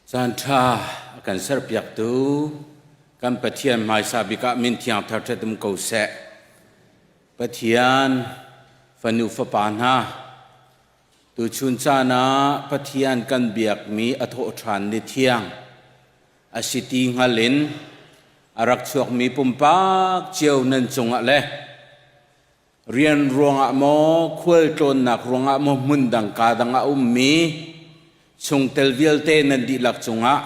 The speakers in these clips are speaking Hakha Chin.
Caan ṭha a kan serpiaktu kan Pathian hmaisa bik ah min thiang thar ṭhat um ko seh. Pathian fanu fapa hna, tuchun caan ah Pathian kan biakmi a thawhṭhan ni thiang a si ti hngal in a rak chuakmi pumpak cio nan cungah le rian ruangah maw khualtlawnnak ruangah maw hmun dang ka dang a ummi chungtel vialte nan dihlak cungah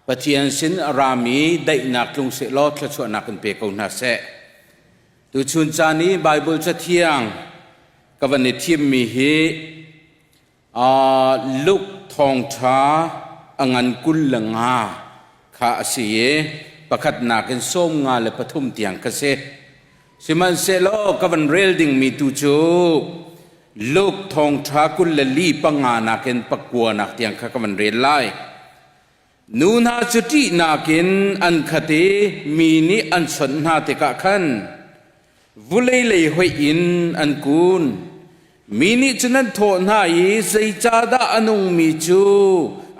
Pathian sin a rami daihnak tlung sehlaw thluachuahnak in pe ko hna seh. Tuchun caan i Baibal Cathiang ka van i thimmi hi Luke thawngṭha a ngan 25 kha a si i pakhatnak in 53 tiang kha si. Sihmanhsehlaw ka van rel dingmi tu cu Luke thawngṭha 24 panga nakin pakua nak tiang kha ka van rel lai. Nu hna cu ṭihnak in an khat i mi nih an chawnh hna tikah khan vulei lei hoih in an kun. Mi nih cun an thawh hna i zeicahdah a nungmi cu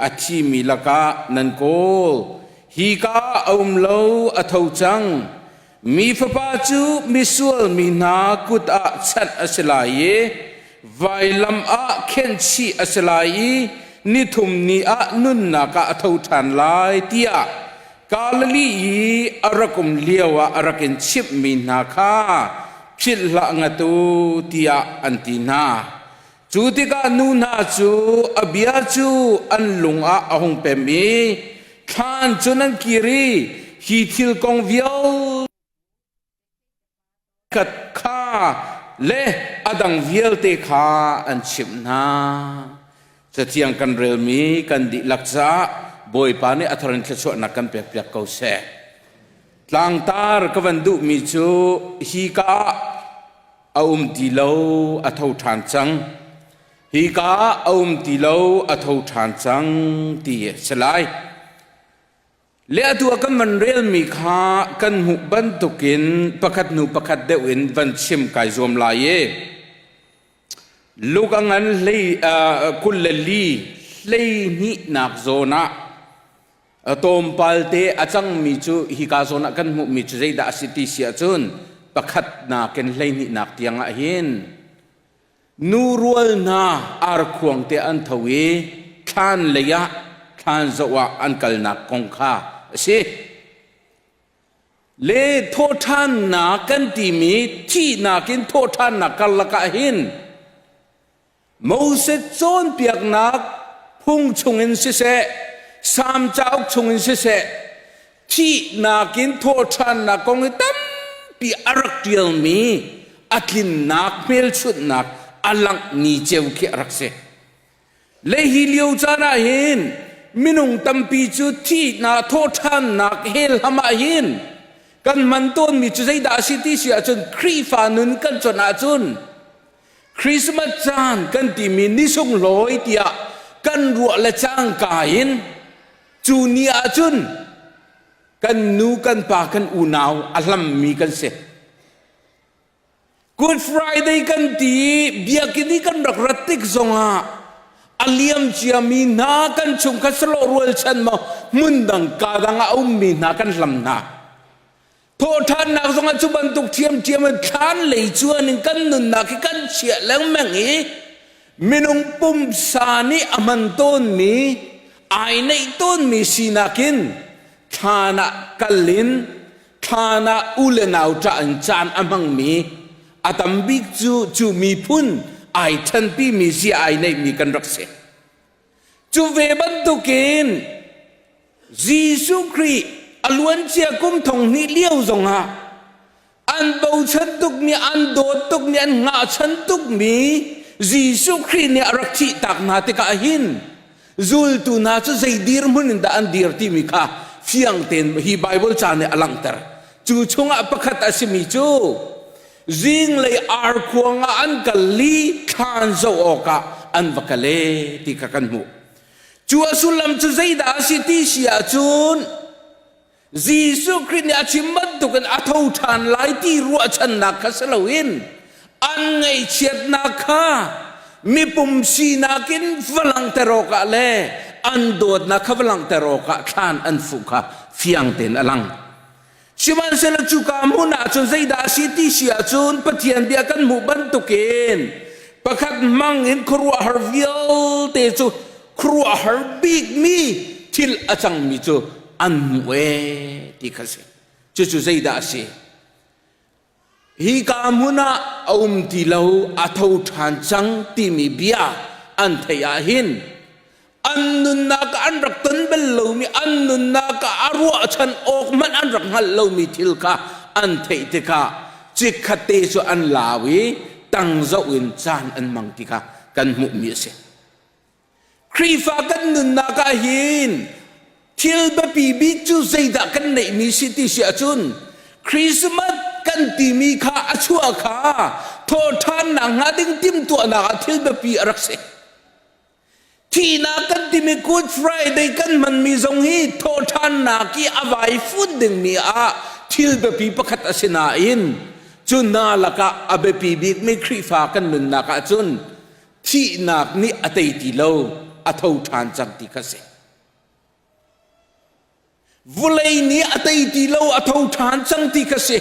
a thimi lakah nan kawl? Hika ah a um lo, a tho cang. Mi Fapa cu misual mi hna kut ah chanh a si lai i vailam ah khenhchih a si lai i nithum ni ah nunnak ah a tho ṭhan lai tiah Galilee i a rak um lioah a rak in chimhmi hna kha philh hlah ngat u tiah an ti hna. Cu tikah nu hna cu a bia cu an lung ah a hung pem i thlan cun an kir i hi thil kong vialte khat kha le a dang vialte kha an chimh hna. Cathiang kan relmi kan dihlak caah Bawipa nih a thar in thluachuahnak kan pekpiak ko seh. Tlangtar ka van duhmi cu hi ka ah a um ti lo, a tho ṭhan cang. Hi ka ah a um ti lo, a tho ṭhan cang ti a si lai. Le atu ah kan van relmi kha kan hmuh bantukin pakhat hnu pakhat deuh in van chim kai zuam lai i Luke a ngan hlei 24 12nak zawn ah tlawmpal te a cangmi cu hika zawn ah kan hmuhmi cu zeidah a si ti si ahcun pakhat nakin 12nak tiang ah hin Nu rual hna arkhuang te an tho i thlan lei ah thlan zoh ah an kalnak kong kha a si. Le thawhṭhannak kan timi thihnak in thawhṭhannak karlak ah hin Moses cawnpiaknak phung chungin siseh, Salm cauk chungin siseh, thihnak in thawhṭhannak kong hi tampi a rak ṭialmi a tlinnak hmelchunhnak a langh ni ceu khi a rak si. Le hi lio caan ah hin minung tampi cu thihnak thawhṭhannak hell ham ah hin kan hman tawnmi cu zeidah a si ti si ahcun Khrihfa nun kan conh ahcun Christmas caan kan timi ni sunglawi tiah kan ruah le cangka in Cu ni ahcun kan nu kan pa kan unau a hlammi kan si. Good Friday kan ti i biakinn i kan rak rat tik zongah a liam ciami hna kan chungkhat sawlawh rualchan maw hmun dang ka dang ah a ummi hna kan hlam hna. Thawhṭhannak zongah cu bantuk ṭhiamṭhiam in thlan lei cuan in kan nunnak hi kan chiah lengmang i minung pumsa nih a hman tawnmi ai neih tawnmi sinak in thlan ah kal in thlan ah u le nau ṭah in caan a hmangmi a tam bik cu cu miphun ai ṭhanpimi zia ai neihmi kan rak si. Cu ve bantukin Jesuh Khrih a luancia kum thong hnih lio zongah an bochan tukmi, an dawt tukmi, an hngahchan tukmi Jesuh Khrih nih a rak thihtak hna tikah hin zultu hna cu zei dirhmun in dah an dir timi kha fiang tein hi Bible ca nih a langhter. Cu chungah pakhat a simi cu zinglei arkhuang ah an kal i thlan zoh awkah an va kal e ti kha kan hmuh. Cu a sullam cu zeidah a si ti si ahcun Jesuh Khrih nih a chim bantukin a tho ṭhan lai ti ruahchannak kha si loin an ngaihchiatnak kha mipum sinak in va langhter awkah le an dawtnak kha va langhter awkah thlan an fuh kha fiang tein a lang. Sihmanhsehlaw cuka hmun ah cun zeidah a si ti si ahcun Pathian bia kan hmuh bantukin pakhat hmang in khuaruahhar vialte cu khuaruahhar bikmi thil a cangmi cu an hmuh ee ti kha si. Cucu zeidah a si? Hika hmun ah a um ti lo, a tho ṭhan cang timi bia an theih ah hin an nunnak ah an rak ton bal lomi, an nunnak ah a ruahchan awk hmanh an rak hngalh lomi thil kha an theih tikah chikkhatte cu an lau i tang zoh in caan an hmang ti kha kan hmuhmi a si. Khrihfa kan nunnak ah hin thil biapi bik cu zeidah kan neihmi si ti si ahcun Christmas kan timi kha a chuah kha thawhṭhannak hnga ding timhtuahnak ah thil biapi a rak si. Thihnak kan timi Good Friday kan hmanmi zong hi thawhṭhannak i a vai fun dingmi ah thil biapi pakhat a si nain cu hna lakah a biapi bikmi Khrihfa kan nunnak ahcun thihnak nih a tei ti lo a tho ṭhan cang ti kha si vulei nih a tei ti lo a tho ṭhan cang ti kha si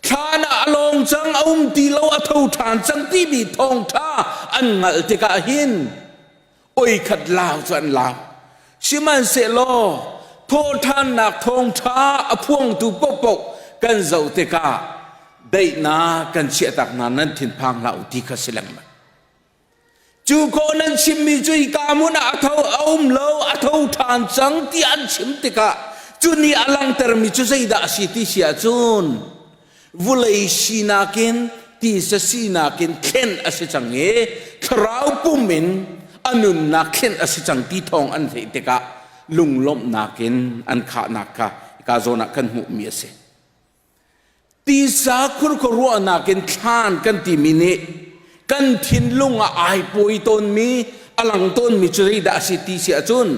thlan ah a lawng cang a um ti lo a tho ṭhan cang timi thawngṭha an hngalh tikah hin oi khat lau cu an lau sihmanhsehlaw thawhṭhannak thawngṭha a phuangtu paohpaoh kan zoh tikah daihnak kan chiahtak hna nan thinphang hlah u ti kha si lengmang. Cu khawh nan chimmi cu hika hmun ah a tho a um lo a tho ṭhan cang ti an chim tikah cu nih a langhtermi cu zeidah a si ti si ahcun vulei sinak in tisa sinak in thlen a si cang i thlarau pum in a nunnak thlen a si cang ti thawng an theih tikah lunglawmhnak in an khahnak kha hika zawn ah kan hmuhmi a si. Tisa khurkhuaruahnak in thlan kan timi nih kan thinlung ah ai pawi tawnmi a lang tawnmi cu zeidah a si ti si ahcun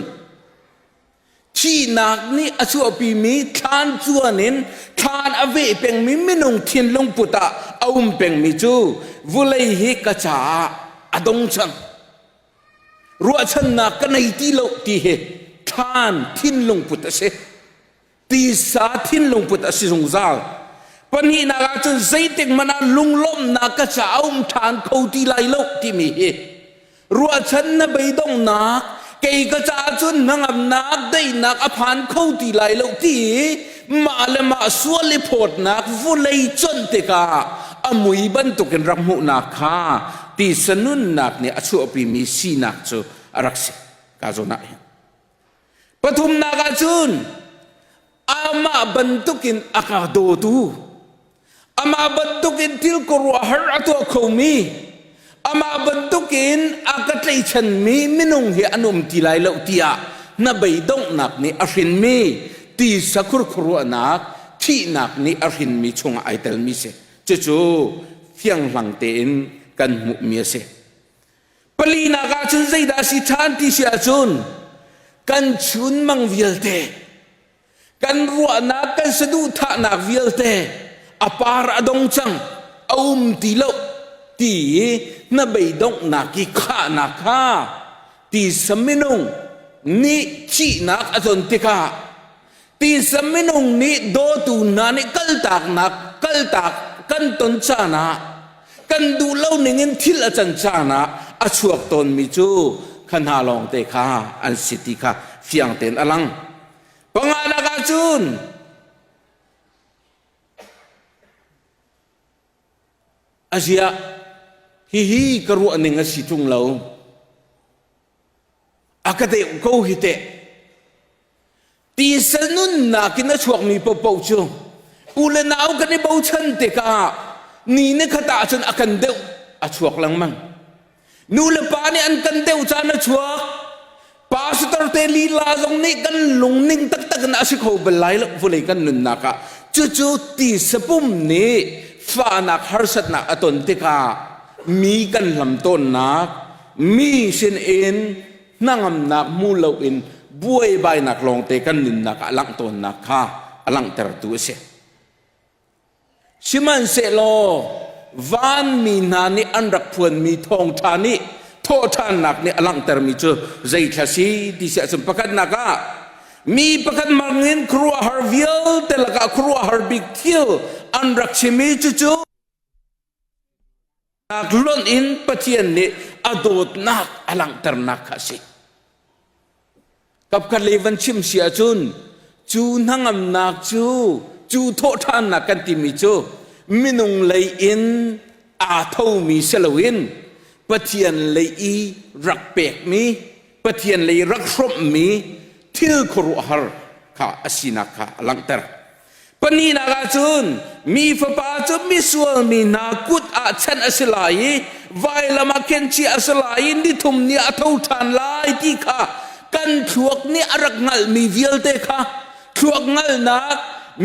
thihnak nih a chuahpimi thlan cuan in thlan a veh pengmi minung thinlung put ah a um pengmi cu vulei hi ka caah a dong cang ruahchannak ka nei ti lo ti hi thlan thinlung put a si tisa thinlung put a si zungzal pahnihnak ah cun zeitik hmanh ah lunglawmhnak ka ca a um ṭhan kho ti lai lo timi hi ruahchan na beidonghnak kei ka caah cun hnangamnak daihnak a phan kho ti lai lo ti mah le mah sual i phawtnak vulei conh tikah a mui bantukin rak hmuhnak kha tisa nunnak nih a chuahpimi sinak cu a rak si ka zawn ah hin Pathumnak ah cun amah bantukin a ka dawtu, amah bantukin thil khuaruahhar a tuah khomi, amah bantukin a ka tlaichanmi minung hi an um ti lai lo tiah na beidonghnak nih a hrinmi tisa khurkhuaruahnak thihnak nih a hrinmi chungah ai telmi si. Cucu fianghlang tein kan hmuhmi a si. Palinak ah cun zeidah a si ṭhan ti si ahcun kan chunmang vialte, kan ruahnak, kan saduhthahnak vialte a par a dong cang, a um ti lo ti i na beidonghnak i khahnak kha tisa minung nih thihnak a ton tikah tisa minung nih dawtu hna nih kaltaknak kaltak kan ton caan ah kan duh lo ning in thil a can caan ah a chuak tawnmi cu kha hna lawngte kha an si ti kha fiang tein a lang panganak ah cun aziah hihi ka ruah ning a si ṭung lo a ka deuh ko hi teh Tisa nunnak in a chuakmi paohpaoh cu u le nau kan i bochan tikah ni ni khat ah cun a kan deuh a chuak lengmang. Nu le pa nih an kan deuh caan a chuak. Pastor te lila zong nih kan lungning taktak in a si kho bal lai lo vawlei kan nunnak ah. Cucu tisa pum nih fahnak harsatnak a ton tikah mi kan hlam tawnnak mi sin in hnangamnak hmu loin buaibainak lawngte kan nunnak ah langh tawnnak kha a langhtertu a si. Sihmanhsehlaw vanmi hna nih an rak phuanmi thawngṭha nih Thawhṭhannak nih a langhtermi cu zeithla si ti si ahcun pakhatnak ah mi pakhat mangin khuaruahhar vialte lakah khuaruahhar bik thil an rak chimmi cucu nak lonh in Pathian nih a dawtnak a langhternak kha a si. Kapkhat lei van chim si ahcun cu hnangamnak cu cu thawhṭhannak kan timi cu minung lei in aa thomi si loin Pathian lei i rak pekmi Pathian lei rak hrawmhmi thil khuaruahhar kha a sinak kha a langhter. Pahnihnak ahcun mi fapa cu misual mi hna kut ah chanh a si lai i vailam ah khenchih a si lai i nithum ni ah a tho ṭhan lai ti kha kan thluak nih a rak hngalhmi vialte kha thluak hngalhnak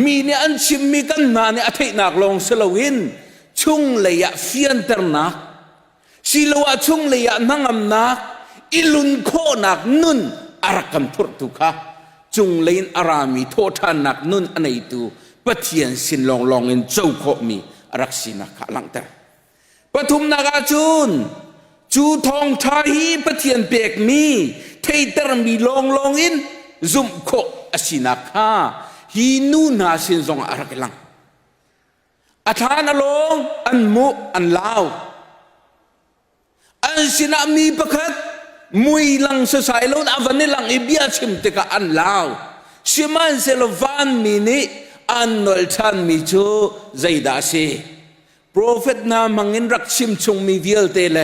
mi nih an chimmi kan hna nih a theihnak lawng si loin chunglei ah fianternak siloah chunglei ah hnangamnak i lun khawhnak nun a rak kan phurhtu kha cunglei in a rami thawhṭhannak nun a neitu Pathian sin lawnglawng in co khawhmi a rak sinak kha a langhter. Pathumnak ah cun cu thawngṭha hi Pathian pekmi theitermi lawnglawng in zumh khawh a sinak kha hi nu hna sin zongah a rak i lang. A thlan a lawng, an muh, an lau. An sinah mi pakhat mui lang sasai lo a van i lang i bia chim tikah an lau. Sihmanhsehlaw vanmi nih an nolh ṭhanmi cu zeidah a si? Profet hna hmangin rak chim chungmi vialte le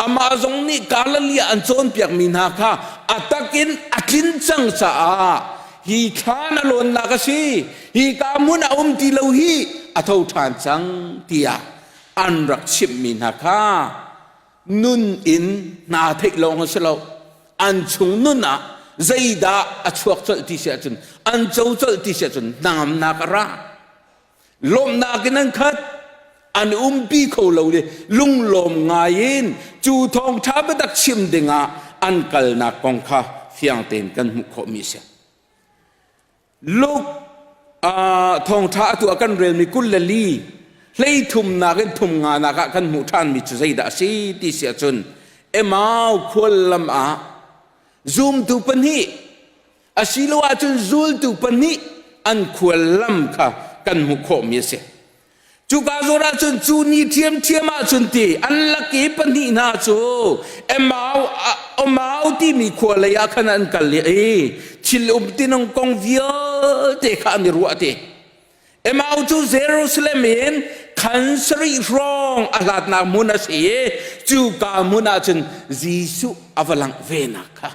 amah zong nih Galilee ah an cawnpiakmi hna kha a takin a tlin cang caah hi thlan a lawnnak a si hi ka hmun a um ti lo hi a tho ṭhan cang tiah an rak chimhmi hna kha nun in hna theih lawng a si lo an chung nun ah zeidah a chuak colh ti si ahcun an co colh ti si ahcun hnangamnak a ra lawmhnak in an khat an umpi kho lo le lunglawm ngai in cu thawngṭha biatak chim dingah an kalnak kong kha fiang tein kan hmuh khawhmi a si. Luke thawngṭha atu ah kan relmi 24 hleithumnak in thum nganak ah kan hmuh ṭhanmi cu zeidah a si ti si ahcun Emau khuallam ah zumtu pahnih asiloah cun zultu pahnih an khuallam kha kan hmuh khawhmi a si. Cuka zawn ahcun cu ni ṭhiamṭhiam ahcun ti an lak i pahnih hna cu Emau Omau timi khua lei ah khan an kal i thil um tinung kong vialte kha an i ruah ti. Emau cu Jerusalem in khan sarih hrawng a hlatnak hmun a si i cuka hmun ah cun Jesuh a va langh venak kha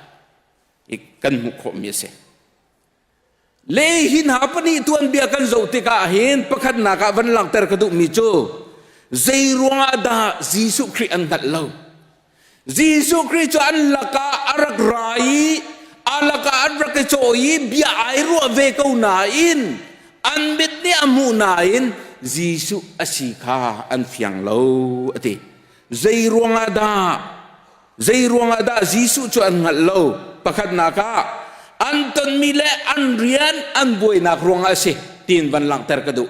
kan hmuh khawhmi a si. Le hi hna pahnih tuanbia kan zoh tikah hin pakhatnak ah van langhter ka duhmi cu zei ruangah dah Jesuh Khrih an hngalh lo. Jesuh Khrih cu an lakah a rak ra i a lakah an rak i cawh i bia ai ruah ve ko nain an mit nih a hmuh nain Jesuh a si kha an fiang lo a ti. Zei ruangah dah Zei ruangah dah Jesuh cu an hngalh lo? Pakhatnak ah an tonmi le an rian an buainak ruangah a si tiin van langhter ka duh.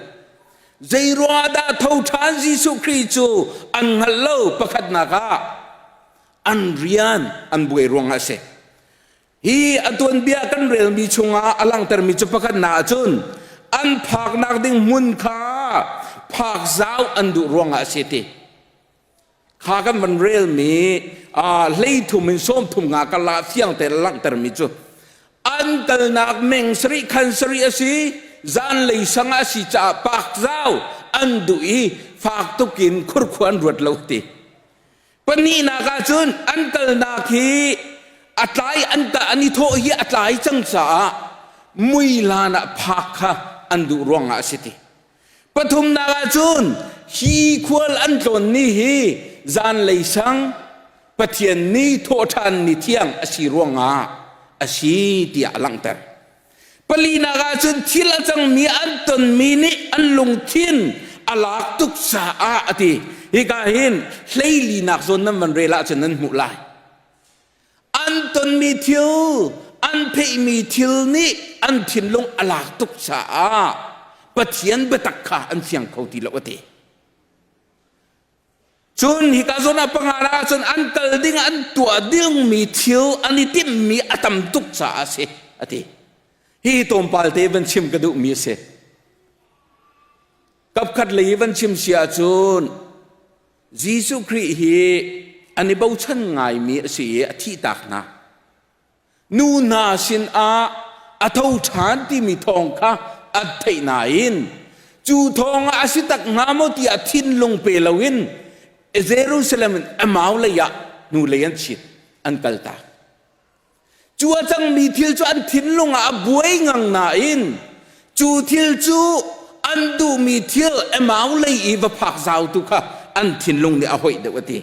Zei ruangah dah tho ṭhan Jesuh Khrih cu an hngalh lo? Pakhatnak ah an rian an buai ruangah a si. Hi a tuanbia kan relmi chungah a langhtermi cu pakhatnak ahcun an phaknak ding hmun kha phak zau an duh ruangah a si ti. Kha kan van relmi 33 in 30 nga ka la fiang te langhtermi cu an kalnak meng sarih khan sarih a si zanlei sang a si caah pak zau an duh i fak tukin khurkhua an ruat lo ti pahnihnak ah cun an kalnak hi a tlai an an i thawh hi a tlai cang caah mui hlan ah phak kha an duh ruangah a si ti Pathumnak ah cun hi khual an tlawn ni hi zanlei sang Pathian ni thawhṭhan ni thiang a si ruangah a si tiah a langhter. Palinak ah cun thil a cangmi an tonmi nih an lungthin a lak tuk caah a ti. Hika hin hleilinak zawn nan van rel ahcun nan hmuh lai. An tonmi thil, an theihmi thil nih an thinlung a lak tuk caah Pathian biatak kha an fiang kho ti lo a ti. Cun hika zawn ah panga ah cun an kal ding an tuah dingmi thil an i timhmi a tam tuk caah a si a ti. Hi tlawmpal te van chim ka duhmi a si. Kapkhat lei van chim si ahcun Jesuh Khrih hi an i bochan ngaimi a si i a thihtak hna. Nu hna sinah a tho ṭhan timi thawng kha an theih nain cu thawng ah a si tak hnga maw tiah thinlung pe loin Jerusalem in Emau lei ah hnulei an chit an kaltak. Cu a cangmi thil cu an thinlung ah a buai ngang nain cu thil cu an duhmi thil Emau lei i va phak zau tu kha an thinlung nih a hoih deuh a ti.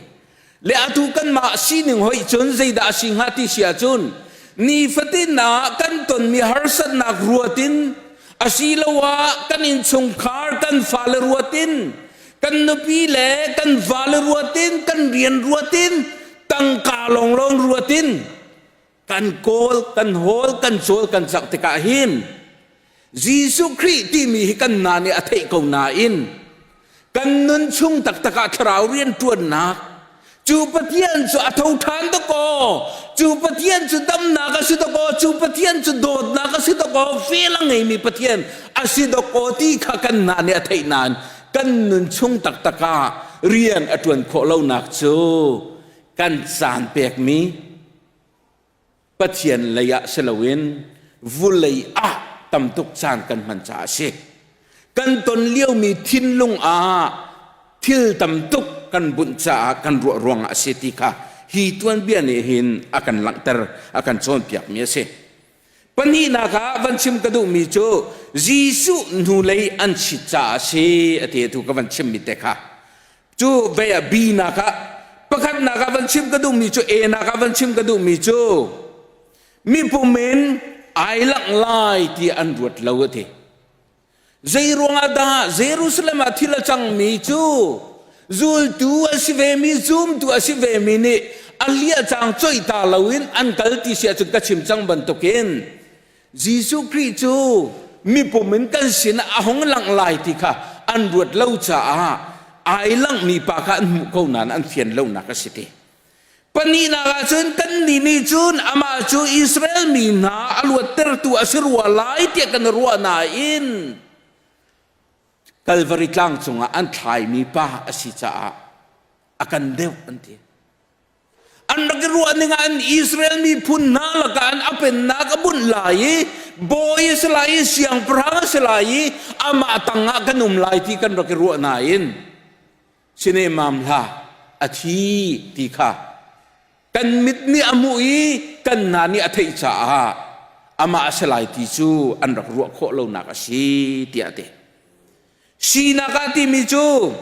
Le atu kanmah sining hoih cun zeidah a si hnga ti si ahcun nifatin ah kan tonmi harsatnak ruat in asiloah kan innchungkhar kan fale ruat in kan nupi le kan vale ruat in kan rian ruat in tangka lawnglawng ruat in kan kawl kan hawl kan cawl kan cak tikah hin Jesuh Khrih timi hi kan na nih a theih ko nain kan nun chung taktak ah thlarau rian ṭuannak cu Pathian cu a tho ṭhan dakaw cu Pathian cu damnak a si dakaw cu Pathian cu dawtnak a si dakaw vel a ngeimi Pathian a si dakaw ti kha kan na nih a theih nain kan nun chung taktak ah rian a ṭuan khawh lonak cu kan caan pekmi Pathian lei ah si loin vulei ah tamtuk caan kan hman caah a si. Kan ton liomi thinlung ah thil tamtuk kan bunh caah kan ruah ruangah a si ti kha hi tuanbia nih hin a kan langhter a kan cawnpiakmi a si. Pahnihnak ah van chim ka duhmi cu Jesuh hnulei an chit caah a si a ti tu ka van chimmi te kha. Cu vei ah B nak ah pakhatnak ah van chim ka duhmi cu A nak ah van chim ka duhmi cu mipum in ai langh lai ti an ruat lo a ti. Zei ruangah dah Jerusalem ah thil a cangmi cu zultu a si vemi zumtu a si vemi nih a hliah cang coih ta loin an kal ti si ahcun ka chim cang bantukin Jesuh Khrih cu mipum in kan sinah a hung langh lai ti kha an ruat lo caah ai langhmi pa kha an hmuh ko nain an fian lonak a si ti. Pahnihnak ah cun kannih nih cun amah cu Israel mi hna a luattertu a si rua lai tiah kan ruah nain Kalvari tlang cungah an thlaimi pa a si caah a kan deuh an ti. An rak i ruah ning ah an Israel miphun hna lakah an a pennak a bunh lai i bawi a si lai i siangpahrang a si lai i amah tangah kan um lai ti kan rak i ruah nain sinemam hlah a thi ti kha kan mit nih a hmuh i kan hna nih a theih caah amah a si lai ti cu an rak ruah khawh lonak a si tiah a ti. Sinak ah timi cu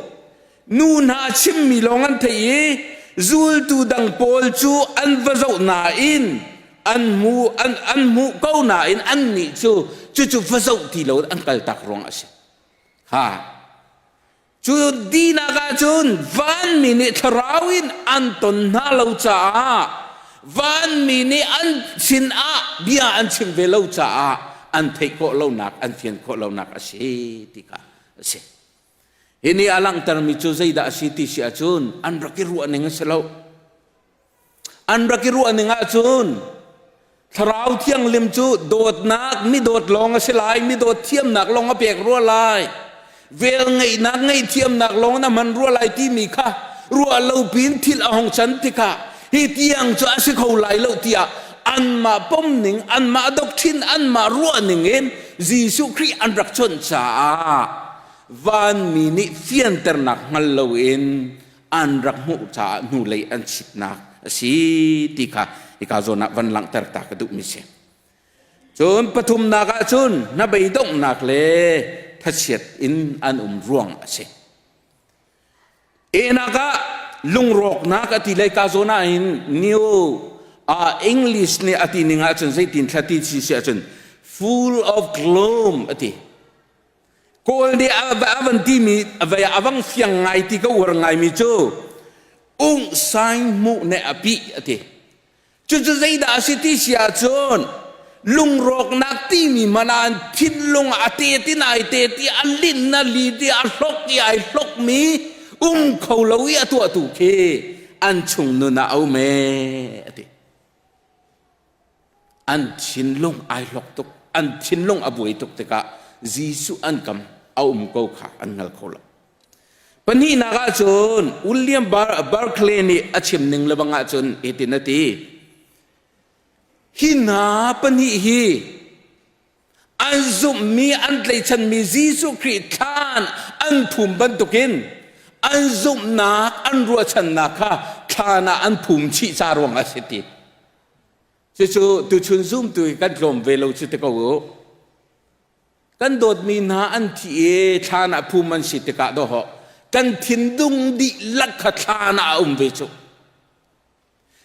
nu hna chimmi lawng an theih i zultu dang pawl cu an va zoh nain an hmu an, an hmuh ko nain annih cu cucu va zoh ti lo an kaltak ruang a si. Ha. Cu dinak ah cun vanmi nih thlarau in an ton hna lo caah vanmi nih an sinah bia an chim ve lo caah an theih khawh lonak an fian khawh lonak a si ti kha a si. Hi nih a langhtermi cu zeidah a si ti si ahcun an rak i ruah ning a si lo. An rak i ruah ning ahcun Thlarau Thianghlim cu dawtnak mi dawt lawng a si lai, mi dawt thiamnak lawng a pek rua lai, vel ngeihnak ngaihthiamnak lawng na hman rua lai timi kha ruah lo pin thil a hong can tikah hi tiang cu a si kho lai lo tiah anmah pom ning, anmah doctrine, anmah ruah ning in Jesuh Khrih an rak chawnh caah vanmi nih fianternak hngal loin an rak hmuh caah hnulei an chitnak a si ti kha hika zawn ah van langhter ta ka duhmi si. Cun pathumnak ah cun hnabeidonghnak le thachiat in an um ruang a si. Enak ah lungrawknak a ti lei ka zawn ah hin new uh, English nih a ti ning ahcun zeitin thla ti si si ahcun full of gloom a ti. Kawl nih a van timi a vang fiang ngai ti ka uar ngaimi cu ung saing hmuh ne a pi a ti. Cucu zeidah a si ti si ahcun lungrawknak timi hmanh ah an thinlung a te tin ai te ti a lin na li ti a hlok i ai hlokmi Um kho lo i a tuahtu khi an chung nun ah a um ee a ti. An thinlung ai hlok tuk, an thinlung a buai tuk tikah Jesuh an kam a um ko kha an hngal kho lo. Pahnihnak ahcun William Barclay nih a chim ning lebang ahcun hitin a ti. Hi hna pahnih hi an zumhmi an tlaichanmi Jesuh Khrih thlan an phum bantukin an zumhnak an ruahchannak kha thlan ah an phum chih ca ruang a si ti. Cucu tuchun zumtu hi kan tlawm ve lo cu ti ko u. Kan dawtmi hna an thi i thlan ah phum an si tikah dawhawh kan thinlung dihlak kha thlan ah a um ve cu.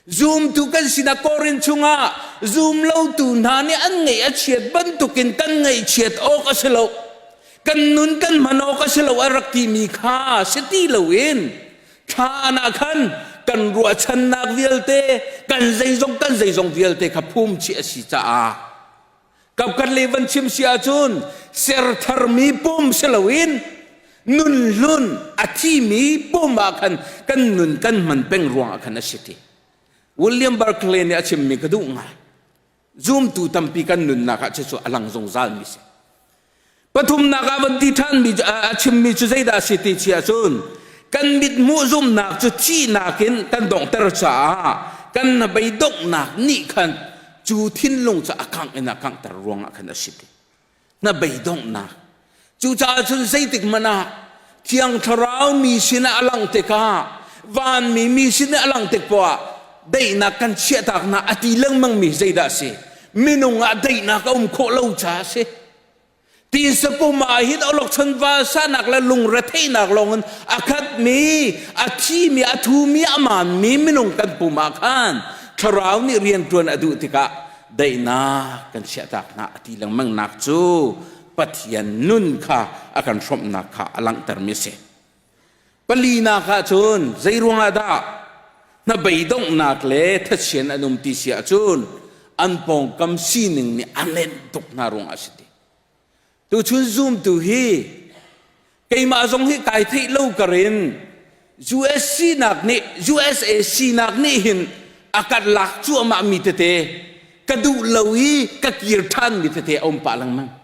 Zumtu kan sinak Korin chungah zumlotu hna nih an ngaih a chiat bantukin kan ngaihchiat awk a si lo. Kan nun kan hman awk a si lo a rak timi kha si ti loin thlan ah khan kan ruahchannak vialte kan zeizong kan zeizong vialte kha phum chih a si caah Kapkhat le van chim si ahcun ser tharmi pum si loin nun hlun a thimi pum ah khan kan nun kan hman peng ruangah khan a si ti. William Barclay nih a chimmi ka duh ngai. Zumtu tampi kan nunnak ah cucu a lang zungzal mi si. Pathumnak ah van ti ṭhanmi a chimmi cu zeidah a si ti si ahcun kan mithmuh zumhnak cu thihnak in kan donghter caah kan hnabei donghnak nih khan cu thinlung cu a kangh in a kanghter ruangah khan a si ti. Hnabei donghnak. Cucaah cun zeitik hmanh ah Thiang Thlarau mi sinah a langh tikah vanmi mi sinah a langh tik poah daihnak kan chiahtak hna a ti lengmang mi zeidah a si? Minung ah daihnak a um khawh lo caah a si. Tisapum ah hin awlokchon valsahnak le lungretheihnak lawngin a khatmi, a thimi, a thumi, a maanmi minung kan pum ah khan thlarau nih rianṭuan a duh tikah daihnak kan chiahtak hna a ti lengmang nak cu Pathian nun kha a kan hrawmhnak kha a langhtermi a si. Palinak ah cun zei ruangah dah hnabeidonghnak le thachian an um ti si ahcun an pawngkam sining nih a nenh tuk hna ruangah a si ti. Tuchun zumtu hi keimah zong hi kai theih lo karin US sinak nih USA sinak nih hin a kan lak cuahmah mi tete ka duh lo i ka kir ṭhan mi tete a um pah lengmang.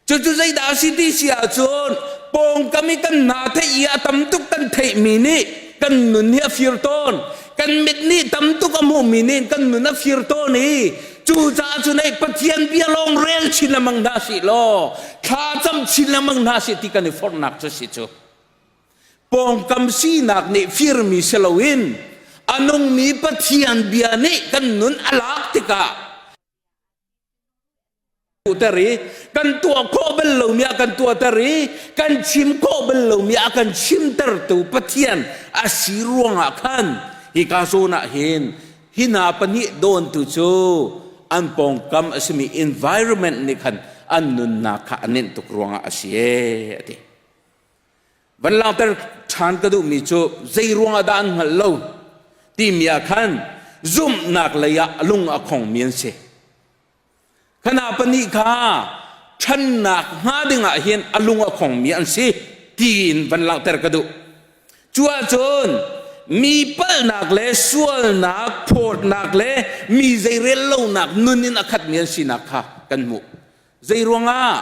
Cucu zeidah a si ti si ahcun pawngkam i kan hna theih i a tam tuk kan theihmi nih kan nun hi a fir tawn. Kan mit nih tam tuk a hmuhmi nih kan nun a fir tawn i cucaah cun hei Pathian bia lawng rel chin lengmang hna sih law thla cam chin lengmang hna sih ti kan i forhnak cu si cu. Pawngkam sinak nih firmi si loin a nungmi Pathian bia nih kan nun a lak tikah ter i kan tuah khawh bal lomi a kan tuahter i kan chim khawh bal lomi a kan chimtertu Pathian a si ruangah khan hika zawn ah hin hi hna pahnih dawntu cu an pawngkam a simi environment nih khan an nunnak kha a nenh tuk ruangah a si ee a ti. Van langhter ṭhan ka duhmi cu zei ruangah dah an hngalh lo timi ah khan zumhnak lei ah lung a khongmi an si. Khana pahnih kha ṭhannak hnga dingah hin a lung a khongmi an si tiin van langhter ka duh. Cu ahcun mi palhnak le sualnak, phawtnak le mi zeirel lonak nun in a khatmi an sinak kha kan hmuh. Zei ruangah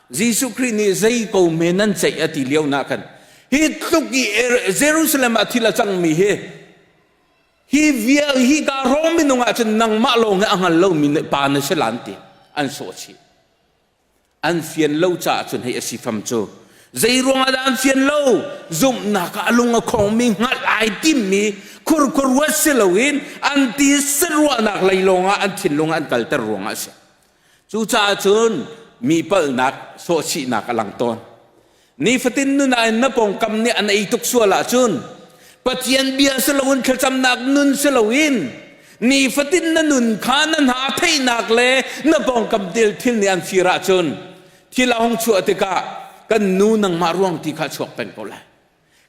Jesuh Khrih nih zei ko hme nan ceih a ti lio na khan hi tluk i Jerusalem ah thil a cangmi hi hi vial hi ka hrawng minung ah cun nangmah lawng hi a hngal lomi pa na si lan ti an sawh chih an fian lo caah cun hei a si fam cu zei ruangah dah an fian lo zumhnak ah a lung a khongmi hngalh ai timmi khurkhur ruat si loin an ti saruahnak lei lawngah an thinlung an kalter ruangah a si Cucaah cun mi palhnak sawhchihnak a lang tawn. Nifatin nun ah in na pawngkam nih an ei tuk sual ahcun Pathian bia si loin thlacamnak nun si loin nifatin na nun kha na hna theihnak le na pawngkam thil thil nih an fir ahcun thil a hung chuah tikah kan nu nangmah ruang ti kha chuak peng ko lai.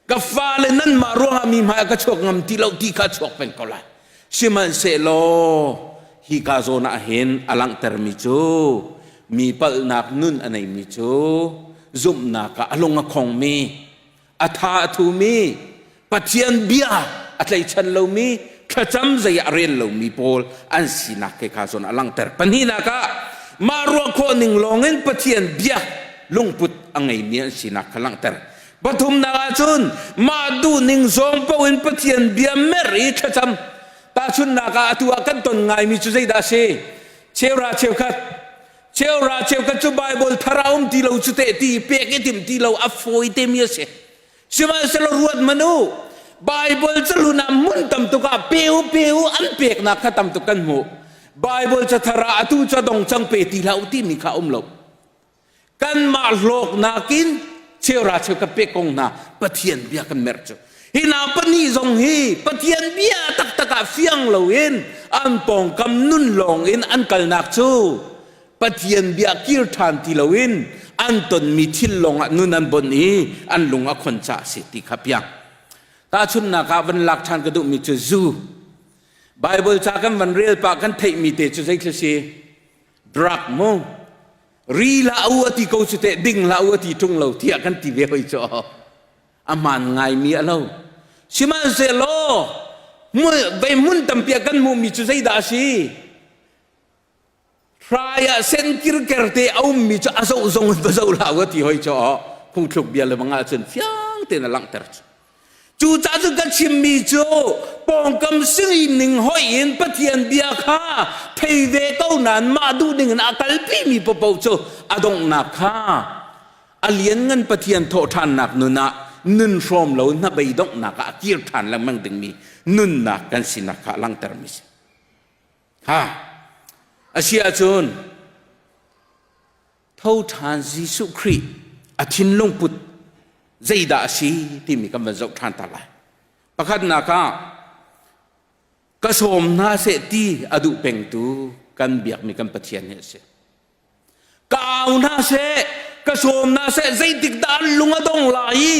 Ka fale nanmah ruangah mi hmai ah ka chuak ngam ti lo ti kha chuak peng ko lai. Sihmanhsehlaw hi ka zawn ah hin a langhtermi cu mi palhnak nun a neimi cu zumhnak ah a lung a khongmi. A tha a thumi, Pathian bia a tleichan lomi, thlacam zei ah a rel lomi pawl an sinak ke kha zawn a langhter. Pahnihnak ah mah ruah khawh ning lawngin Pathian bia lungput a ngeimi an sinak kha langhter. Pathumnak ah cun mah duhning zawng paoh in Pathian bia merh i thlacam. Tahchunhnak ah atu ah kan ton ngaimi cu zeidah a si? Cheura cheukhat cheura cheukhat cu Bible thar a um ti lo cu teh ti pek i timh ti lo a fawi temi a si. Sihmanhsehlaw ruat hmanh u, Bible cahlun ah hmun tam tuk ah pe u pe u an peknak kha tam tuk kan hmuh. Bible cathar ah atu ca dong cang pe ti hlah u timi kha um lo. Kanmah hlawknak in cheura cheukhat pek kong hna Pathian bia kan merh cu. Hi hna pahnih zong hi Pathian bia taktak ah fiang loin an pawngkam nun lawng in an kalnak cu Pathian bia kir ṭhan ti loin an tonmi thil lawngah nun an bonh i an lung a khon caah a si ti kha piang. Tahchunhnak ah van lak ṭhan ka duhmi cu zu. Bible ca kan van rel pah kan theihmi te cu zeithil si? Drug mu. Ri hlah u a ti ko cu teh ding hlah u a ti ṭung lo tiah kan ti ve hoi cu. A hmaan ngaimi a lo. Sihmanhsehlaw vei hmun tampi ah kan hmuhmi cu zeidah a si? Hrai ah sen kirker te a ummi cu a zoh zong in va zoh hlah u ti hoi cu phungthluk bia le bang ahcun fiang tein a langhter cu. Cucaah cun ka chimmi cu pawngkam sining hoih in Pathian bia kha thei ve ko nain mah duh ding in a kalpimi paohpaoh cu a donghnak kha a lianngan Pathian thawhṭhannak nun ah nun hrawm lo hnabei donghnak ah a kir ṭhan lengmang dingmi nunnak kan sinak kha a langhtermi si. Ha! A si ahcun tho ṭhan Jesuh Khrih a thinlung put zeidah a si timi kan van zoh ṭhan ta lai. Pakhatnak ah ka sawm hna seh ti a duh pengtu kan biakmi kan Pathian hi a si. Ka au hna seh, ka sawm hna seh, zeitik dah an lung a dong lai i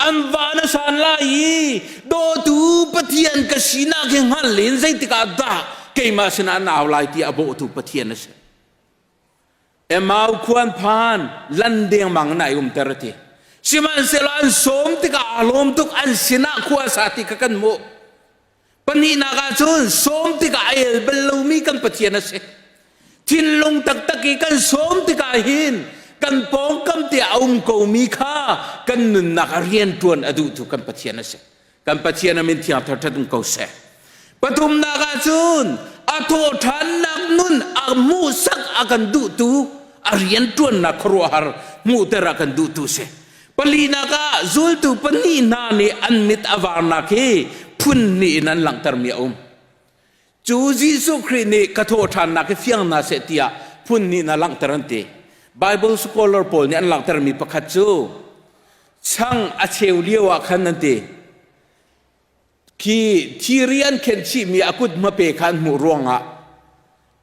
an van a san lai i dawtu Pathian ka sinak hi hngal in zeitik ah dah keimah sinah an au lai ti a bawhtu Pathian a si. Emau khuan phan lan dengmang in ai umter a ti. Sihmanhsehlaw an sawm tikah aa lawm tuk an sinah khua sa ti kha kan hmuh. Pahnihnak ah cun sawm tikah a el bal lomi kan Pathian a si. Thinlung taktak i kan sawm tikah hin kan pawngkam te a um komi kha kan nunnak a rianṭuan a duhtu kan Pathian a si. Kan Pathian a min thiang thar um ko seh. Pathumnak ah cun a thawhṭhannak nun a hmuhsak a kan duhtu a rianṭuannak khuaruahhar hmuhter a kan duhtu si. Palinak ah zultu pahnih hna nih an mit a varnak hi phun hnih in an langhtermi a um. Cu Jesuh Khrih nih ka thawhṭhannak hi fiang hna seh tiah phun hnih in a langhter an ti. Bible scholar pawl nih an langhtermi pakhat cu chang a cheu lio ah khan an ti. Khi thiri an khenh chihmi a kut hmape kha an hmuh ruangah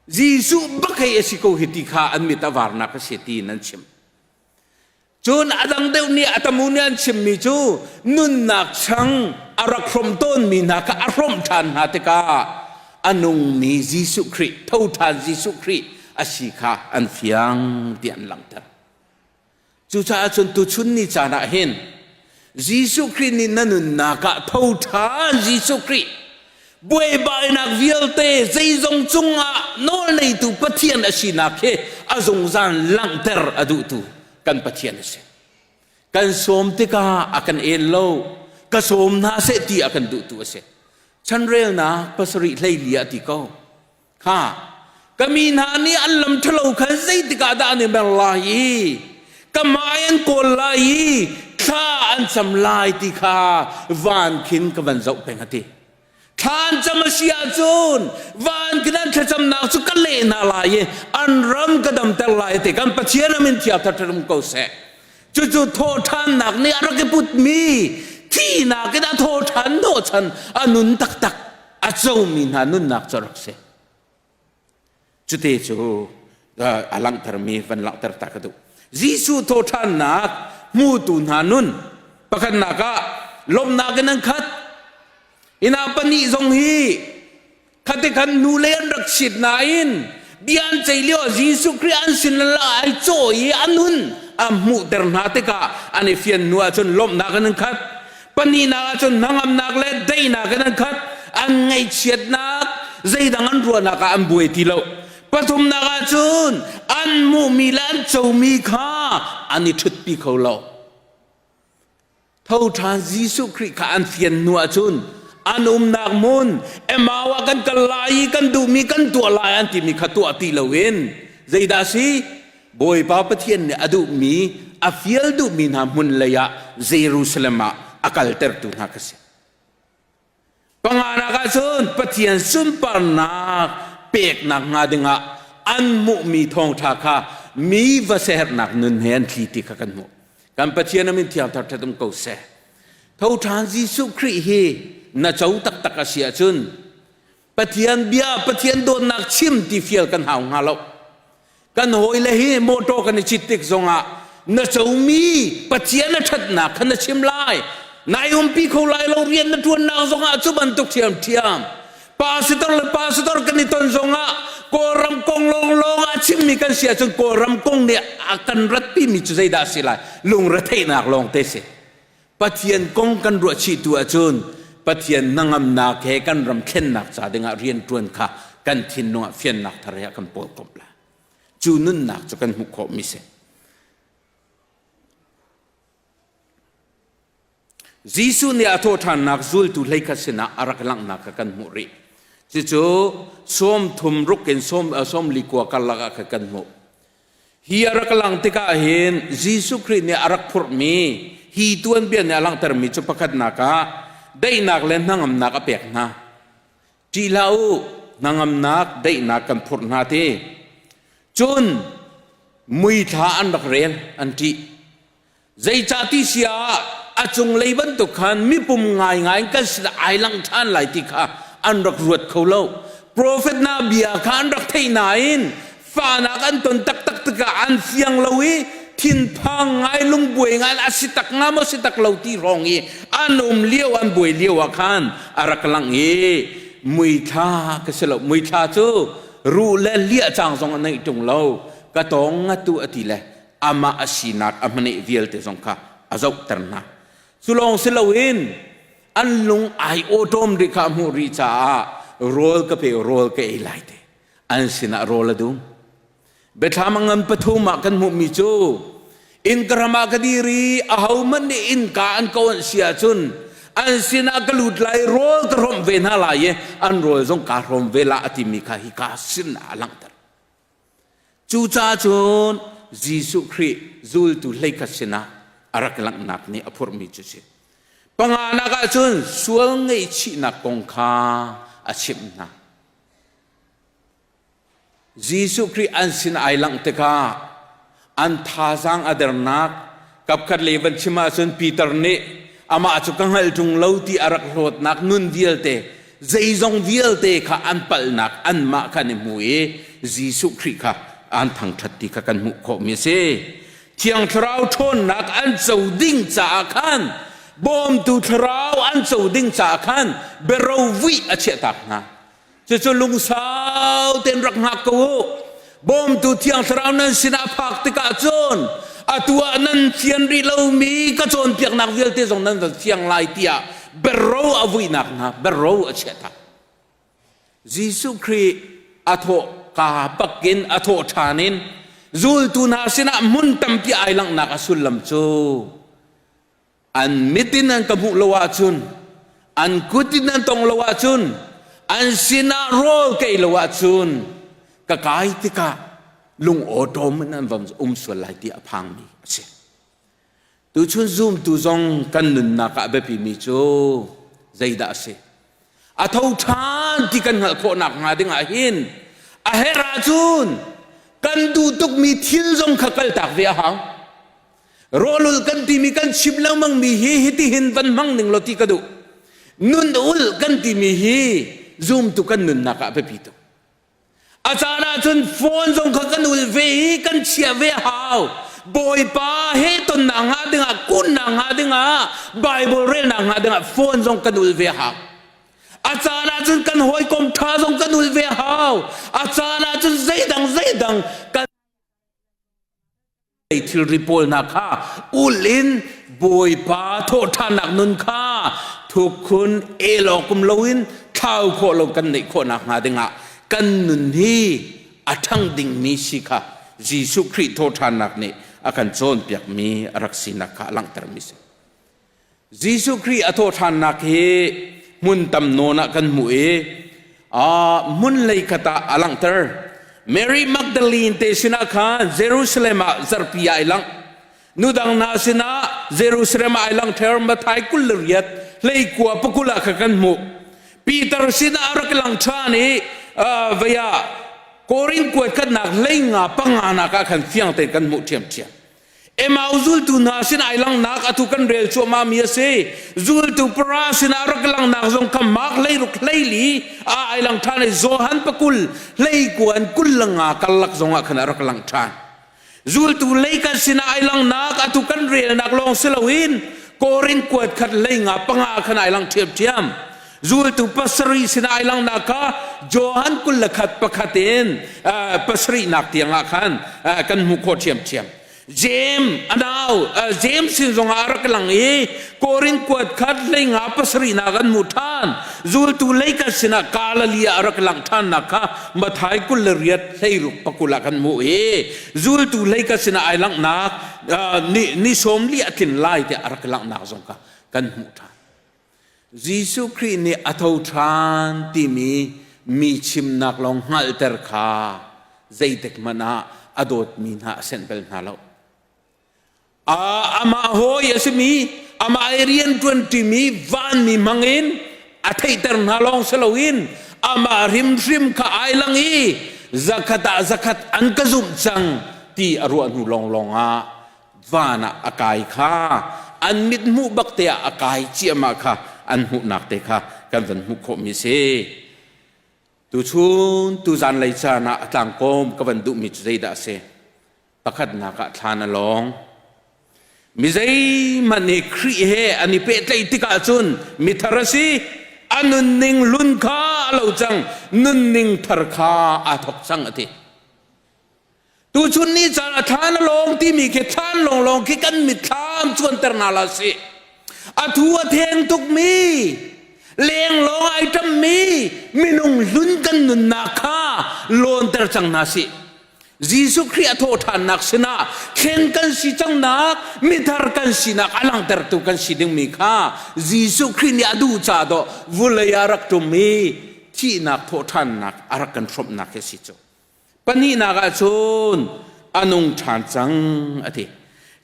Jesuh bak hei a si ko hi ti kha an mit a varnak a si tiin an chim. Cun a dang deuh nih a tamu nih an chimmi cu nunnak chang a rak hrawmh tawnmi hna kha a hrawmh ṭhan hna tikah a nungmi Jesuh Khrih, tho ṭhan Jesuh Khrih a si kha an fiang ti an langhter. Cucaah cun tuchun ni caan ah hin Jesuh Khrih nih na nunnak ah tho ṭhan Jesuh Khrih buaibainak vialte zeizong cungah nawlneitu Pathian a sinak hi a zungzal langhter a duhtu kan Pathian a si. Kan sawm tikah a kan el lo, ka sawm hna seh ti a kan duhtu a si. Chanrelnak pasarih hleili ah ti ko. Kha, ka mi hna nih an lam ṭhalo khan zeitik ah dah an i mer lai i ka hmai an kawl lai i thla an cam lai ti kha van khin ka van zoh peng a ti. Thla an cam a si ahcun van khin an thlacamnak cu ka leh hna lai i an ram ka damter lai ti kan Pathian a min thiang thar um ko seh. Cucu thawhṭhannak nih a rak i putmi thihnak in a thawhṭhan hnawhchan a nun taktak a comi hna nunnak cu a rak si. Cute cu a langhtermi van langhter ta ka duh. Jesuh thawhṭhannak hmutu hna nun pakhatnak ah lawmhnak in an khat. Ina pahnih zong hi khate khan nu le an rak chit nain bia an ceih lio ah Jesuh Khrih an sin la ai caw i a nun a hmuhter hna tikah an i fian hnu ahcun lawmhnak in an khat. Pahnihnak ahcun hnangamnak le daihnak in an khat. An ngaihchiatnak zeidang an ruahnak ah an buai ti lo. Pathumnak ahcun an hmuhmi le an comi kha an i ṭhutpi kho lo. Tho ṭhan Jesuh Khrih kha an fian hnu ahcun an umnak hmun Emau ah kan kal lai i kan duhmi kan tuah lai an timi kha tuah ti loin zeidah a si? Bawipa Pathian nih a duhmi a fial duhmi hna hmun lei ah Jerusalem ah a kaltertu hna kha si. Panganak ahcun Pathian sunparnak peknak hnga dingah an hmuhmi thawngṭha kha mi va siaherhnak nun he an thli ti kha kan hmuh. Kan Pathian a min thiang thar ṭhat um ko seh. Tho ṭhan Jesuh Khrih hi na co taktak a si ahcun Pathian bia, Pathian dawtnak chim ti fial kan hau hnga lo. Kan hawile hi motor kan i cit tik zongah na comi Pathian a ṭhatnak kha na chim lai. Nai umpi kho lai lo rian na ṭuannak zongah cu bantuk ṭhiamṭhiam. Pastor le pastor kan i ton zongah Kawlram kong lawnglawng ah chimmi kan si ahcun Kawlram kong nih a kan ratpimi cu zeidah a si lai? Lungretheihnak lawngte si. Pathian kong kan ruah chih tu ahcun Pathian hnangamnak he kan ram thlennak ca dingah rianṭuan kha kan thinlung ah fiannak thar he a kan pawlkomh lai. Cu nunnak cu kan hmuh khawhmi si. Jesuh nih a thawhṭhannak zultu hleikhat sinah a rak langhnak kha kan hmuh rih. Cucu 33 ruk in 44 karlak ah khan kan hmuh. Hi a rak lang tikah hin Jesuh Khrih nih a rak phurhmi hi tuanbia nih a langhtermi cu pakhatnak ah daihnak le hnangamnak a pek hna. Ṭih hlah u, hnangamnak, daihnak kan phurh hna ti. Cun muithla an rak rel, an ṭih. Zeicah ti si ah a cunglei bantuk khan mipum ngaingai in kan sinah ai lang ṭhan lai ti kha an rak ruat kho lo. Profet hna bia kha an rak theih nain fahnak an ton taktak tikah an fiang lo i thinphang ngai lungbuai ngai a si tak nga maw si tak lo ti hrawng i an um lio an buai lio ah khan a rak lang i muithla ka si lo muithla cu ruh le liah cang zong a neih ṭung lo ka tawng ngatu a ti le amah a sinak a hmaneh vialte zong kha a zohter hna. Cu lawng si loin an lung ai awṭawm rih kha a hmuh rih caah rawl ka pe rawl ka ei lai te an sinah rawl a dum. Biathlam a ngan pathum ah kan hmuhmi cu innka ram ah ka dir i ahohmanh nih innka an ka onh si ahcun an sinah ka lut lai rawl ka hrawmh ve hna lai i an rawl zong kaa hrawm ve la a timi kha hika sin ah a langhter. Cucaah cun Jesuh Khrih zultu hleikhat sinah a rak langhnak nih a phurhmi cu si. Panganak ah cun sual ngaihchihnak kong kha a chimh hna. Jesuh Khrih an sin ai langh tikah an thazaang a dernak kapkhat lei van chim ahcun Peter nih amah cu ka hngalh ṭung lo ti a rak hlawtnak nun vialte zeizong vialte kha an palhnak anmah kha an i hmu i Jesuh Khrih kha an thangṭhat ti kha kan hmuh khawhmi a si. Thiang Thlarau ṭhawnnak an co ding caah khan bawmtu thlarau an co ding caah khan biarovuih a chiahtak hna. Cucu lungsau tein rak hngak ko u. Bawmtu Thiang Thlarau nan sinah phak tikah cun atu ah nan fian rih lomi ka cawnpiaknak vialte zong nan van fiang lai tiah berro a vuinak hna berro a chiah tak. Jesuh Khrih a thawh ka bakin a thawh ṭhan in zultu hna sinah hmun tampi ai langhnak a sullam cu An mit in an ka hmuh lo ahcun, an kut in an tong lo ahcun, an sinah rawl ka ei lo ahcun, ka kai tikah lung awṭawm in an van um sual lai ti a phangmi a si. Tuchun zumtu zong kan nunnak ah a biapimi cu zeidah a si? A tho ṭhan ti kan hngalh khawhnak hnga ding ah hin a herh ahcun kan duh tukmi thil zong kha kaltak ve a hau. Rawlul kan timi kan chim lengmangmi hi hitihin van hmang ning law ti ka duh. Nun ul kan timi hi zumtu kan nunnak ah a biapi tuk. A caan ahcun phone zong kha kan ul ve i kan chiah ve a hau. Bawipa he tonnak hnga dingah, kunnak hnga dingah, Bible relnak hnga dingah phone zong kan ul ve a hau. A caan ahcun kan hawikom ṭha zong kan ul ve a hau. A caan ahcun zeidang zeidang kan thilri pawl hna kha ul in Bawipa thawhṭhannak nun kha. Thukhun elawk um loin thlau khawh lo kan neih khawh nak hnga dingah kan nun hi a ṭhang dingmi si kha Jesuh Khrih thawhṭhannak nih a kan cawnpiakmi a rak sinak kha a langhtermi si. Jesuh Khrih a thawhṭhannak hi hmun tam nawn ah kan hmuh i hmun lei khat ah a langhter. Mary Magdalene te sinah khan Jerusalem ah zarhpi ah ai langh. Nu dang hna sinah Jerusalem ah ai lang ṭheo Matthai 28 hleikua pakul ah kha kan hmuh. Peter sinah a rak lang ṭhan i vei ah Korin kuat khatnak hleinga panganak ah khan fiang tein kan hmuh ṭhiamṭhiam. Emau zultu hna sin ai langnak atu kan rel cuahmah mi a si. Zultu para sinah rak langnak zong kha Mark hleiruk hleili ah ai lang ṭhan i Johan pakul hleikuan kul le nga karlak zongah khan a rak lang ṭhan. Zultu lei kan sinah ai langnak atu kan relnak lawng si loin Korin kuat khat lei nga panga khan ai lang ṭhiamṭhiam. Zultu pasarih sinah ai langnak kha Johan 21 pakhat in pasarihnak tiangah khan kan hmuh khawh ṭhiamṭhiam. James a nau James sin zongah a rak lang i Korin kuat khat hlei nga pasarihnak an hmuh ṭhan. Zultu lei kan sinah Galilee ah a rak langh ṭhannak kha Matthai 28 hleiruk pakul ah kan hmuh i zultu hlei kan sinah ai langhnak ni, ni sawm li a tlin lai tiah a rak langhnak zong kha kan hmuh ṭhan. Jesuh Khrih nih a tho ṭhan timi mi chimnak lawng hngalhter kha zeitik hmanh ah a dawtmi hna a senh bal hna lo. Amah hawi a simi amah i rianṭuan ṭimi vanmi hmangin a theihter hna lawng si loin amah hrimhrim kha ai lang i zakhat ah zakhat an ka zumh cang ti a ruah hnu lawnglawng ah van ah a kai kha an mit hmuh bak te ah a kai ciahmah kha an hmuhnak te kha kan van hmuh khawhmi a si. Tuchun tuzan lei caan ah a tlangkawm ka van duhmi cu zeidah a si? Pakhatnak ah thlan a lawng. Mi zeihmanh nih Khrih he an i pehtlaih tikah cun mithar a si. A nunning hlun kha a lo cang, nunning thar kha aa thawk cang a ti. Tuchun ni caan a thlan a lawng timi khi thlan lawnglawng khi kan mitthlam cuanter hna la si. A thu a theng tukmi, lenglawng ai ṭammi minung hlun kan nunnak kha lawnter cang hna sih. Jesuh Khrih a thawhṭhannak sinah thlen kan si cangnak, mithar kan sinak a langhtertu kan si dingmi kha Jesuh Khrih nih a duh ca dawh vulei ah rak ṭum i thihnak thawhṭhannak a rak kan hrawmhnak hi a si cu. Pahnihnak ah cun a nung ṭhan cang a ti.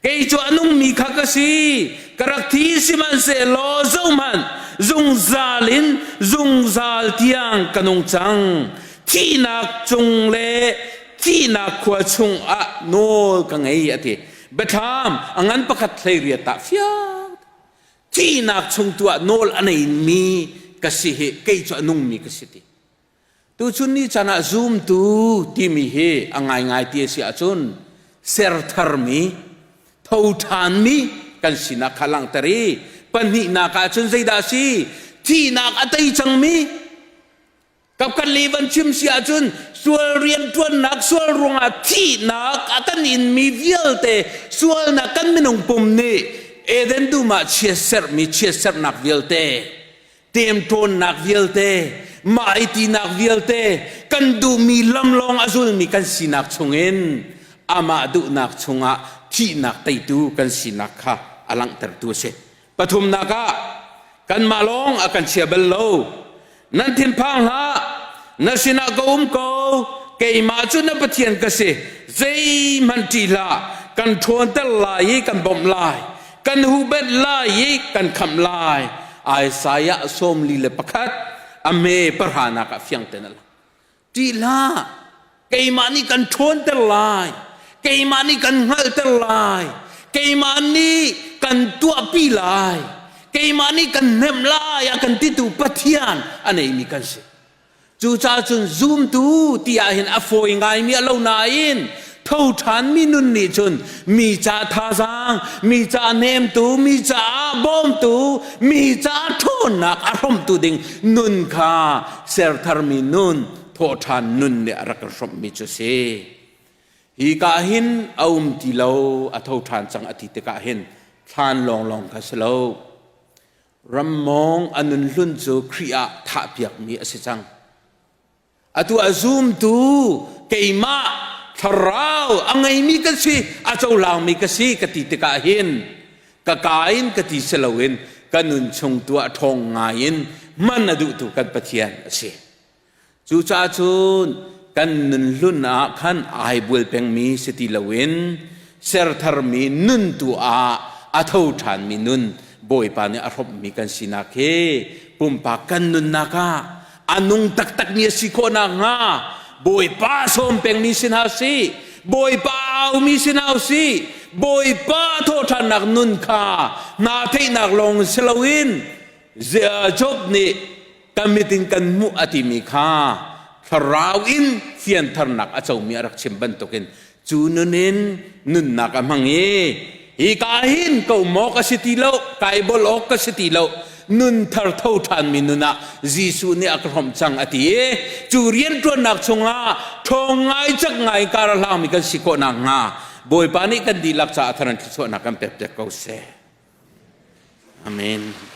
Kei cu a nungmi kha ka si, ka rak thi sihmanhsehlaw zohhmanh, zungzal in zungzal tiang ka nung cang. Thihnak cung le thihnak khua chungah nawl ka ngei a ti. Biathlam a ngan pakhat 18 ah fiang thihnak chung tu ah nawl a neimi ka si hi kei cu a nungmi ka si ti. Tuchun ni caan ah zumtu timi hi a ngaingai ti a si ahcun sertharmi, tho ṭhanmi kan sinak kha langhter i pahnihnak ahcun zeidah a si? Thihnak a tei cangmi kapkhat le van chim si ahcun sual rianṭuannak sual ruangah thihnak a kan inmi vialte sualnak kan minung pum nih Eden dum ah chiatserhmi chiatserhnak vialte temṭawnnak vialte, mah i tinak vialte, kan duhmi lam lawng a zulmi kan sinak chungin amah duhnak chungah thihnak teitu kan sinak kha a langhtertu a si. Pathumnak ah kanmah lawng a kan chia bal lo. Nan thinphang hlah, na sinah ka um ko, keimah cu na Pathian ka si, zeihmanh ṭih hlah, kan ṭhawnter lai i kan bawmh lai. Kan huhphenh lai i kan khamh lai. Isaiah 41 a me pahranak ah fiang ten a lang. Ṭih hlah, keimah nih kan ṭhawnter lai, keimah nih kan hngalhter lai, keimah nih kan tuahpi lai, keimah nih kan hnemh lai a kan titu Pathian a neimi kan si. Cucaah cun zumtu ti ahhin a fawi ngaimi a lo nain tho ṭhanmi nun nih cun mi ca thazaang, mi ca hnemtu, mi caah bawmtu, mi caah ṭhawnnak a hrawmtu ding nun kha sertharmi nun, thawhṭhan nun nih a rak kan hrawmhmi cu a si. Hi ka hin a um ti lo, a tho ṭhan cang a ti tikah hin thlan lawnglawng kha si lo. Rammawng a nun hlun cu Khrih ah thahpiakmi a si cang. Atu a zumtu keimah thlarau a ngeimi ka si, a cohlangmi ka si ka ti tikah hin ka ka in ka ti si loin ka nun chung tu ah ṭhawng ngai in hman a duhtu kan Pathian a si. Cucaah cun kan nun hlun ah khan ai bual pengmi si ti loin sertharmi nun tu ah a tho ṭhanmi nun Bawipa nih a hrawmhmi kan sinak hi pumpak kan nunnak ah a nung taktakmi a si khawh nakhnga Bawipa sawm pengmi si hna sih Bawipa aumi si hna usih Bawipa thawhṭhannak nun kha hna theihnak lawng si loin Job nih kan mit in kan hmuh a timi kha thlarau in fiantharnak a comi a rak chim bantukin cu nun in nunnak a hmang i hi ka hin ko maw ka si ti lo kai bol awk ka si ti lo nun thar tho ṭhanmi nun ah Jesuh nih a ka hrawmh cang a ti i cu rianṭuannak chungah ṭhawng ngai cak ngai kar a hlangmi kan si khawh nakhnga Bawipa nih kan dihlak caah thar in thluachuahnak kan pek piak ko seh. Amen.